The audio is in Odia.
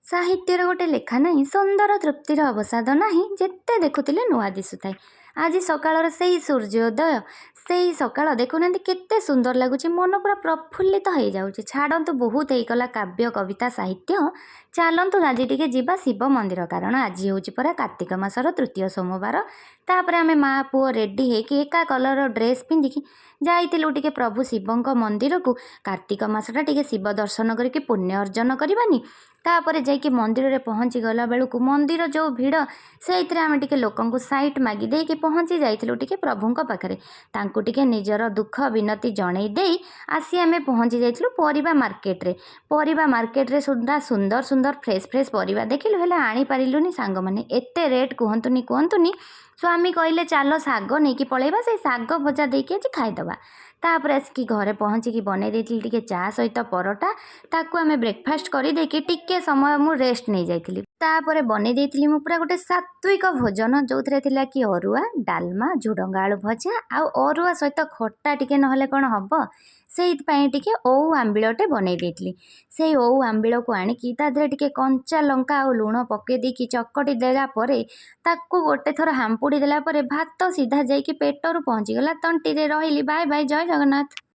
ସାହିତ୍ୟର ଗୋଟେ ଲେଖା ନାହିଁ, ସୁନ୍ଦର ତୃପ୍ତିର ଅବସାଦ ନାହିଁ, ଯେତେ ଦେଖୁଥିଲେ ନୂଆ ଦିଶୁଥାଏ। ଆଜି ସକାଳର ସେଇ ସୂର୍ଯ୍ୟୋଦୟ, ସେଇ ସକାଳ ଦେଖୁନାହାନ୍ତି କେତେ ସୁନ୍ଦର ଲାଗୁଛି। ମନ ପୁରା ପ୍ରଫୁଲ୍ଲିତ ହେଇଯାଉଛି। ଛାଡ଼ନ୍ତୁ, ବହୁତ ହେଇଗଲା କାବ୍ୟ, କବିତା, ସାହିତ୍ୟ। ଚାଲନ୍ତୁ, ଆଜି ଟିକେ ଯିବା ଶିବ ମନ୍ଦିର, କାରଣ ଆଜି ହେଉଛି ପରା କାର୍ତ୍ତିକ ମାସର ତୃତୀୟ ସୋମବାର। ତାପରେ ଆମେ ମା ପୁଅ ରେଡ଼ି ହେଇକି, ଏକା କଲର୍ର ଡ୍ରେସ୍ ପିନ୍ଧିକି ଯାଇଥିଲୁ ଟିକେ ପ୍ରଭୁ ଶିବଙ୍କ ମନ୍ଦିରକୁ। କାର୍ତ୍ତିକ ମାସଟା, ଟିକେ ଶିବ ଦର୍ଶନ କରିକି ପୁଣ୍ୟ ଅର୍ଜନ କରିବାନି? ତାପରେ ଯାଇକି ମନ୍ଦିରରେ ପହଞ୍ଚି ଗଲା ବେଳକୁ ମନ୍ଦିର ଯେଉଁ ଭିଡ଼, ସେଇଥିରେ ଆମେ ଟିକେ ଲୋକଙ୍କୁ ସାଇଟ୍ ମାଗି ଦେଇକି ପହଞ୍ଚି ଯାଇଥିଲୁ ଟିକେ ପ୍ରଭୁଙ୍କ ପାଖରେ। ତାଙ୍କୁ ଟିକେ ନିଜର ଦୁଃଖ ବିନତି ଜଣେଇ ଦେଇ ଆସି ଆମେ ପହଞ୍ଚି ଯାଇଥିଲୁ ପରିବା ମାର୍କେଟରେ। ପରିବା ମାର୍କେଟରେ ସୁଦ୍ଧା ସୁନ୍ଦର ସୁନ୍ଦର ଫ୍ରେଶ୍ ଫ୍ରେଶ୍ ପରିବା ଦେଖିଲୁ, ହେଲେ ଆଣିପାରିଲୁନି ସାଙ୍ଗମାନେ। ଏତେ ରେଟ୍, କୁହନ୍ତୁନି କୁହନ୍ତୁନି। ସ୍ୱାମୀ କହିଲେ, ଚାଲ ଶାଗ ନେଇକି ପଳେଇବା, ସେଇ ଶାଗ ଭଜା ଦେଇକି ଆଜି ଖାଇଦେବା। ତାପରେ ଆସିକି ଘରେ ପହଞ୍ଚିକି ବନେଇ ଦେଇଥିଲି ଟିକେ ଚା ସହିତ ପରଟା। ତାକୁ ଆମେ ବ୍ରେକଫାଷ୍ଟ କରିଦେଇକି ଟିକେ ସମୟ ମୁଁ ରେଷ୍ଟ ନେଇଯାଇଥିଲି। ତାପରେ ବନେଇ ଦେଇଥିଲି ମୁଁ ପୁରା ଗୋଟେ ସାତ୍ଵିକ ଭୋଜନ, ଯେଉଁଥିରେ ଥିଲା କି ଅରୁଆ, ଡାଲମା, ଝୁଡ଼ଙ୍ଗ ଆଳୁ ଭଜା। ଆଉ ଅରୁଆ ସହିତ ଖଟା ଟିକେ ନହେଲେ କ'ଣ ହେବ? ସେଇଥିପାଇଁ ଟିକେ ଓଉ ଆମ୍ବିଳଟେ ବନେଇ ଦେଇଥିଲି। ସେଇ ଓଉ ଆମ୍ବିଳକୁ ଆଣିକି ତା ଦେହରେ ଟିକେ କଞ୍ଚା ଲଙ୍କା ଆଉ ଲୁଣ ପକାଇ ଦେଇକି ଚକଟି ଦେଲା ପରେ, ତାକୁ ଗୋଟେ ଥର ହାମ୍ପୁଡ଼ି ଦେଲା ପରେ ଭାତ ସିଧା ଯାଇକି ପେଟରୁ ପହଞ୍ଚିଗଲା ତଣ୍ଟିରେ। ରହିଲି, ବାଏ ବାଏ, ଜୟ ଜଗନ୍ନାଥ।